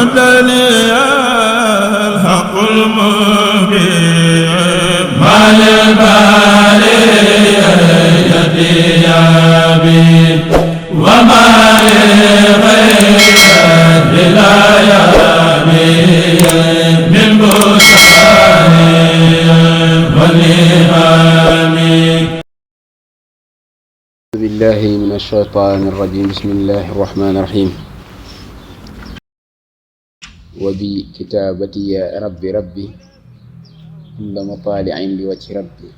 مدني الحق المبين ما للبارية يبين وما لغير لا يبين من بستان ونعم. أعوذ بالله من الشيطان الرجيم. بسم الله الرحمن الرحيم. وبكتابتي يا ربي كل مطالع لوجه ربي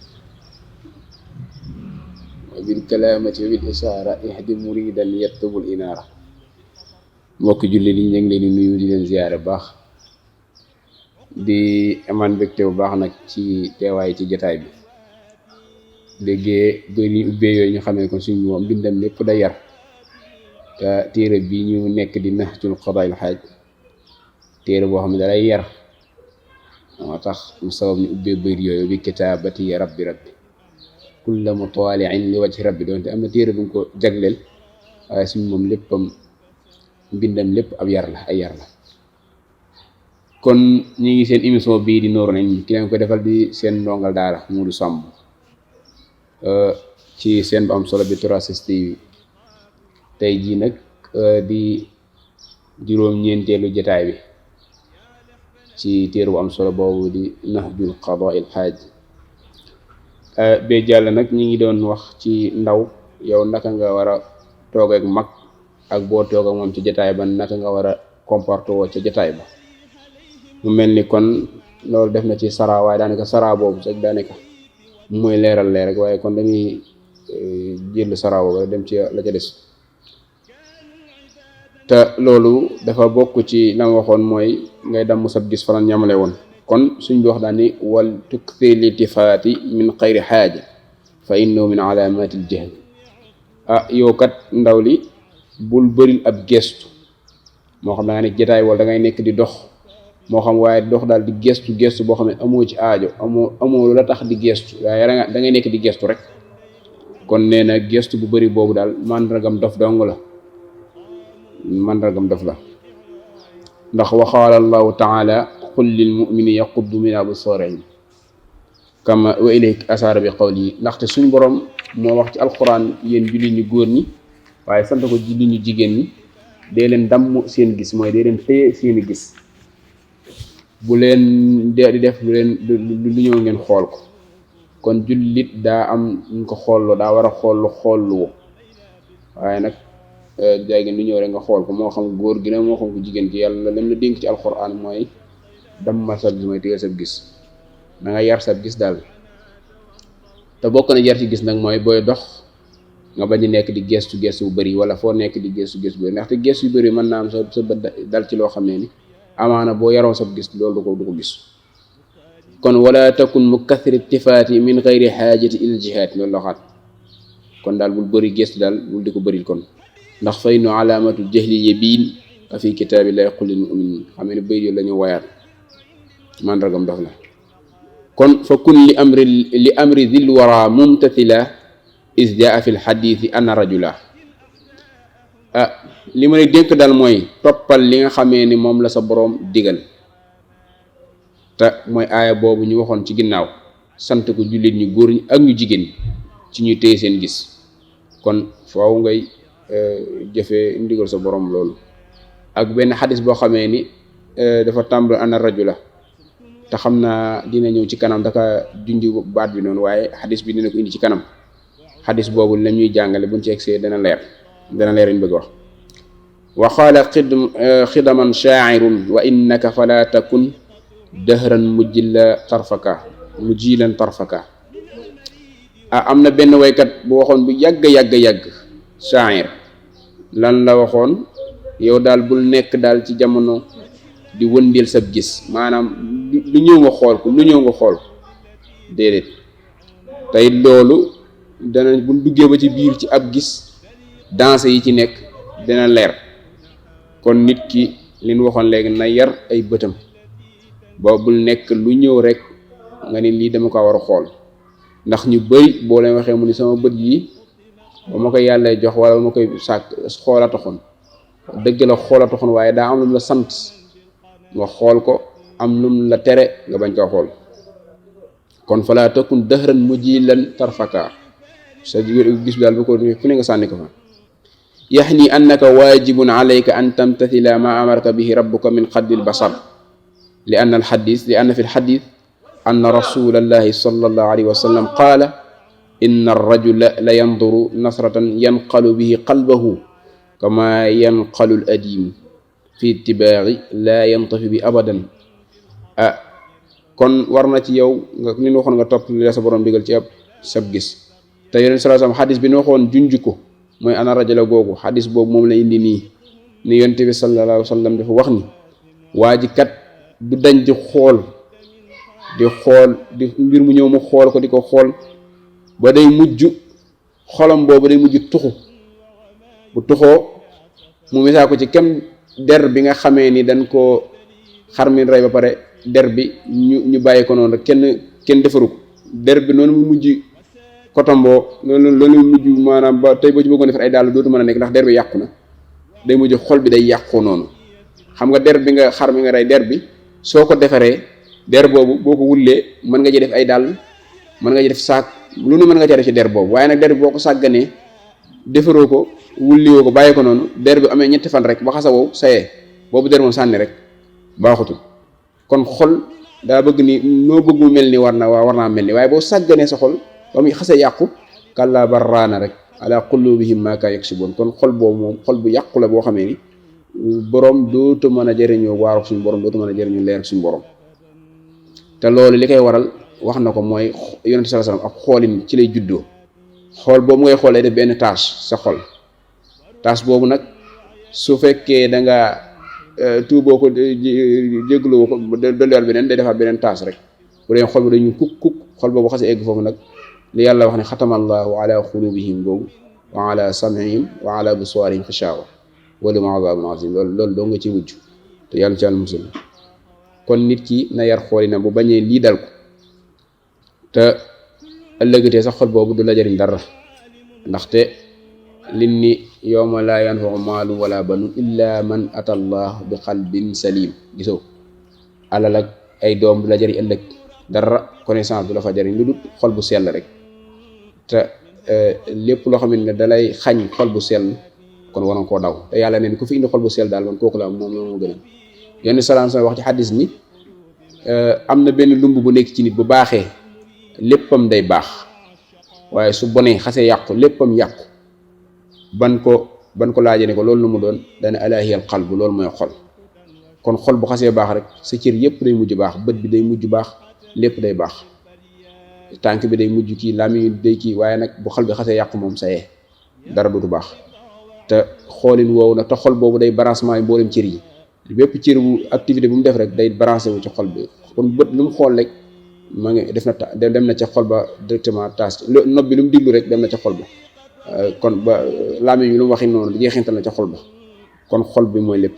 وبالكلامة وبالإشارة اهدي مريدا يطلب الإنارة. mbokk julli li ñu ngi leen di nuyu di leen ziyaare baax di amaan mbégte bu baax nag ci teewaay ci jotaay bi. léegi bëri ubbee yooyu ñu xamee ko suñu moom bindam lépp da yar te téere bi ñu nekk di Nahjul Qadaa'il Haaj téere boo xam ne dalay yar moo tax mu sabab ni ubbee bëri yooyu bi kitaabati ya rabbi kulla mutaali'in li wajhi rabbi. doonte am na téere bu ko jagleel waaye suñu moom léppam mbindam lépp ab yar la ay yar la. kon ñu ngi seen émission bii di Nourayni ki leen ko defal di seen ndongal daara Modou Samb ci seen bu am solo bi 3STV tey jii nag di juróom-ñeenteelu jotaay bi ci téere bu am solo boobu di Nahjul Qadaa'il Haaj. bee jàll nag ñi ngi doon wax ci ndaw yow naka nga war a toog ak mag ak boo toog ak moom ci jotaay ba naka nga war a comporté woo ca jotaay ba. mu mel ni kon loolu def na ci sara waaye daanaka sara boobu sax daanaka mooy leeral rek waaye kon dañuy jël sara boobu rek dem ci la ca des. te loolu dafa bokk ci la nga waxoon mooy ngay damm sab gis fanan ñamale woon. kon suñ bi wax daal ni wal tukthir litifaati min xayri xaaja fa innahu min alaamati l jahl. yow kat ndaw li bul bëril ab gestu moo xam da nga nekk jotaay wala da ngay nekk di dox moo xam waaye dox daal di gestu boo xam ne amoo ci aajo amoo lu la tax di gestu waaye da ngay nekk di gestu rek. kon nee na gestu bu bëri boobu daal mandargam dof dong la mandargam dof la. ndax wa qaala allahu taala qul lil mu'mini yaquddu min absaarihim kama wa ilayka asaara bi qawli. ndaxte suñ borom moo wax ci alquran yéen jullit ñu góor ñi waaye sant ko jullit ñu jigéen ñi dee leen damm seen gis mooy dee leen téye seeni gis bu leen di def lu ñëw ngeen xool ko. kon jullit daa am ñu ko xoollu daa war a xoollu waaye nag jaay lu ñëw rek nga xool ko moo xam góor gi la moo xam ko jigéen ci yàlla lam la dénk ci alquran mooy dammal sab gis mooy téye sab gis da nga yar sab gis daal. te bokk na yar ci gis nag mooy booy dox nga bañ a nekk di gestu bu bëri wala foo nekk di gestu bu bëri ndaxte gestu yu bëri mën naa am sa bët dal ci loo xam ne ni amaana boo yaroo sab gis loolu du ko gis. kon wala takun mukaththir iltifaati min gayri xaajati il jihaad loolu la waxaat. kon daal bul bëri gestu daal bul di ko bëril kon ndax fay nu alaamatu jahli yabiin fi kitaabillahi qul lil mu'miniin xam ne bëy yooyu la ñu wayaat mandargam dof la. kon fa kun li amri dhil wara mumtathila is jaa fi lxadiisi anna rajula. li ma lay dénk daal mooy toppal li nga xamee ni moom la sa boroom digal te mooy aaya boobu ñu waxoon ci ginnaaw sant ko jullit ñu góor ñi ak ñu jigéen ñi ci ñuy téye seen gis. kon faaw ngay jëfee ndigal sa boroom loolu. ak benn xadis boo xamee ni dafa tàmbali anna rajula te xam naa dina ñëw ci kanam daka junj baat bi noonu waaye xadis bi dina ko indi ci kanam. xadis boobu la ñuy jàngale buñ ci egsee dana leer ñu bëgg wax. wa qaala xidaman shaa'irun wa innaka fala takun dahran mujilan tarfaka. am na benn waykat bu waxoon bu yàgg shaa'ir lan la waxoon yow daal bul nekk daal ci jamono di wëndeel sab gis maanaam lu ñëw nga xool ko déedéet. tey loolu dana buñ duggee ba ci biir ci ab gis danse yi ci nekk dina leer. kon nit ki li ñu waxoon léegi na yar ay bëtam ba bul nekk lu ñëw rek nga ni lii dama ko war a xool. ndax ñu bëri boo leen waxee mu ni sama bët yi ba ma koy yàlla jox wala ba ma koy sàkk xoola taxoon dëgg la xoola taxoon waaye daa am lu la sant nga xool ko am lum la tere nga bañ koo xool kon falaa takun dëhran mujilan tarfaka sa gis daal bu ko fu ne nga sànni ko fa yaxni annaka waajibun alayka an tamtathila ma amaraka bihi rabbuka min xaddil basar li anna fi lxadis anna rasulallahi sallallahu alayhi wa sallam qaala inna arrajula la yanduru nasratan yanqalu bihi qalbahu kama yanqalu al adim fi itibaaxi laa yantafi bi abadan kon war na ci yow nga li ñu waxoon nga topp li la sa borom digal ci ab sab gis te yonent sallallahu alayhi wasallam xadis bi ñu waxoon junj ko mooy ana rajula googu xadis boobu moom la indi nii ni yonent bi sallallahu alayhi wasallam dafa wax ni waa ji kat du dañ di xool di mbir mu ñëw mu xool ko di ko xool ba day mujj xolam boobu day mujj tuxu bu tuxoo mu misaa ko ci kem der bi nga xamee ni dañ koo xar mi rey ba pare der bi ñu bàyyi ko noonu rek kenn defaru ko der bi noonu mu mujj kotamboo loolu mujj maanaam ba tey boo ci bëggoon defar ay dàll dootu mën a nekk ndax der bi yàqu na day mujj xol bi day yàqu noonu xam nga der bi nga xar mi nga rey der bi soo ko defaree der boobu boo ko wullee mën nga ci def ay dàll mën nga ci def saak lu nu mën nga ci def ci der boobu waaye nag der bi boo ko sàgganee defaroo ko wulliwoo ko bàyyi ko noonu der bi amee 2 fan rek ba xasa wow sayee boobu der moom sànni rek baaxutul kon xol daa bëgg ni noo bëgg mu mel ni war naa mel ni waaye boo sàgganee sa xol ba muy xase yàqu kàllaa barraana rek ala qulubihim ma kaanu yaksibuun kon xol boobu moom xol bu yàqu la boo xamee ni borom dootu mën a jëriñoo waaru suñu borom dootu mën a jëriñoo leer suñu borom te loolu li koy waral wax na ko mooy yonent sallallahu alayhi wasallam ak xoolin ci lay juddoo xool boobu ngay xool lay def benn tache sa xol tache boobu nag su fekkee da nga tuuboo ko jégloo ko dolliwaat beneen day defaat beneen tache rek bu dee xol bi dañuy kuk xol boobu xasee egg foofu nag li yàlla wax ne xatamallahu ala qulubihim boobu wa ala sam'ihim wa ala absarihim xishawa wa lahum azabun azim loolu doo nga ci mujj te yàlla ci àll musul kon nit ki na yar xoolina bu bañee lii dal ko te ëllëgatee sax xol boobu du la jëriñ dara ndaxte lin ni yawma laa yanfa'u maalun wala banun illa man ata allah bi qalbin salim gisoo alal ak ay doom du la jëriñ ëllëg dara connaissance du la fa jëriñ lu dul xol bu sell rek te lépp loo xam ne dalay xañ xol bu sell kon waroon koo daw te yàlla neen ku fi indi xol bu sell daal man kooku la moom moo gën a yenn salaam sa wax ci xaddis ni am na benn lumb bu nekk ci nit bu baaxee léppam day baax waaye su bonee xasee yàqu léppam yàqu ban ko laajee ne ko loolu lu mu doon dana alahiyal qalbu loolu mooy xol kon xol bu xasee baax rek sa cër yépp day mujj baax bët bi day mujj baax lépp day baax tànk bi day mujj kii làmmiñ day kii waaye nag bu xol bi xasee yàqu moom sa yee dara dootu baax te xoolin woowu nag te xol boobu day branchement yi mboolem cër yi bépp cër bu activité bu mu def rek day branché wu ci xol bi kon bët lu mu xool rek ma ngi dem na ca xol ba directement taas nopp bi lu mu diglu rek dem na ca xol ba kon ba làmmiñ bi lu mu waxi noonu jeexintal na ca xol ba kon xol bi mooy lépp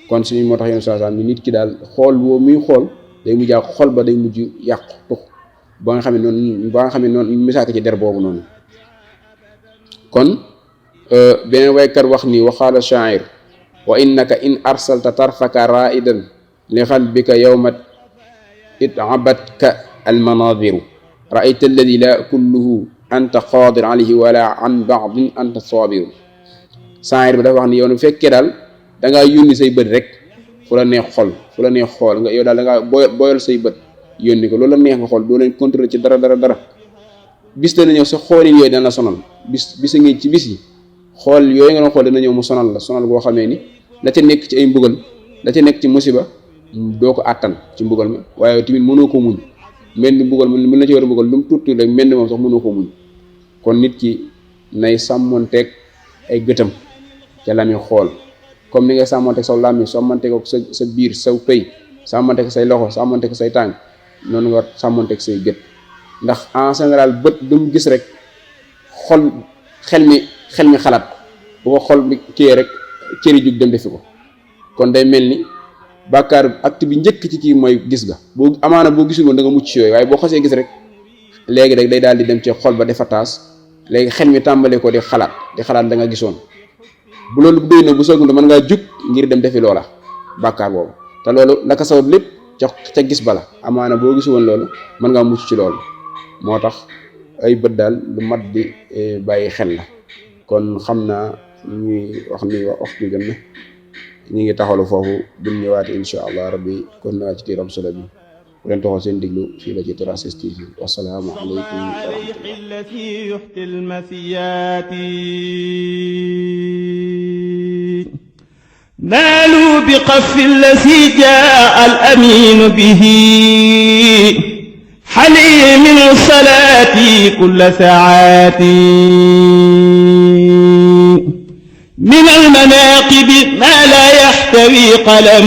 kon suñu moo tax yoon saa ni nit ki daal xool boobu muy xool day mujj ak xol ba day mujj yàqu tux ba nga xam ne noonu misaaka ci der boobu noonu kon beneen waykat wax ni waxaala sha'ir wa innaka in arsalta tarfaka ra'idan li qalbika yawma itabatka almanadiru ra'ayta alladi la kulluhu anta qadir alayhi wala an ba'din anta sabiru sha'ir bi dafa wax ni yow bu fekkee daal dangaa yónni say bët rek fu la neex xool nga yow daal dangaa boyal say bët yónni ko loolu la neex nga xool doo leen contrôler ci dara bis dana ñëw sa xoolin yooyu dana la sonal bis a ngi ci bis yi xool yooyu nga doon xool dana ñëw mu sonal boo xamee ni la ca nekk ci ay mbugal la ca nekk ci musiba doo ko àttan ci mbugal mi waaye tamit mënoo ko muñ mel ni mbugal mën na ci war a mbugal lu mu tuuti rek mel ni moom sax mënoo ko muñ kon nit ki nay sàmmonteeg ay gëtam ca la muy xool comme ni nga sàmmonteeg saw làmmiñ sàmmonteeg ak sa biir saw pëy sàmmonteeg say loxo sàmmonteeg say tànk noonu nga sàmmonteeg say gët ndax en général bët du mu gis rek xel mi xalaat bu ko xol bi kii rek cëri jug dem defi ko kon day mel ni bàkkaar acte bi njëkk ci kii mooy gis ga boo amaana boo gisul woon da nga mucc yooyu waaye boo xasee gis rek léegi rek day daal di dem ci xol ba defa taas léegi xel mi tàmbalee ko di xalaat da nga gisoon bu loolu doy na bu soog mën ngaa jug ngir dem defi loola bàkkaar boobu te te loolu la ko sabab lépp ca gis bala amaana boo gisu woon loolu mën ngaa mucc ci loolu moo tax ay bët daal lu mat di bàyyi xel la kon xam naa ñuy wax ni waxtu gën na ñu ngi taxalu foofu buñ ñëwaate insha allah rabbi kon naa ci tiiram solo bi bu leen toxal seen diglu fii la ci 3STV wasalaamu aleykum wa rahmatullah نالوا بقف الذي جاء الأمين به حلي من الصلاة كل ساعات من المناقب ما لا يحتوي قلم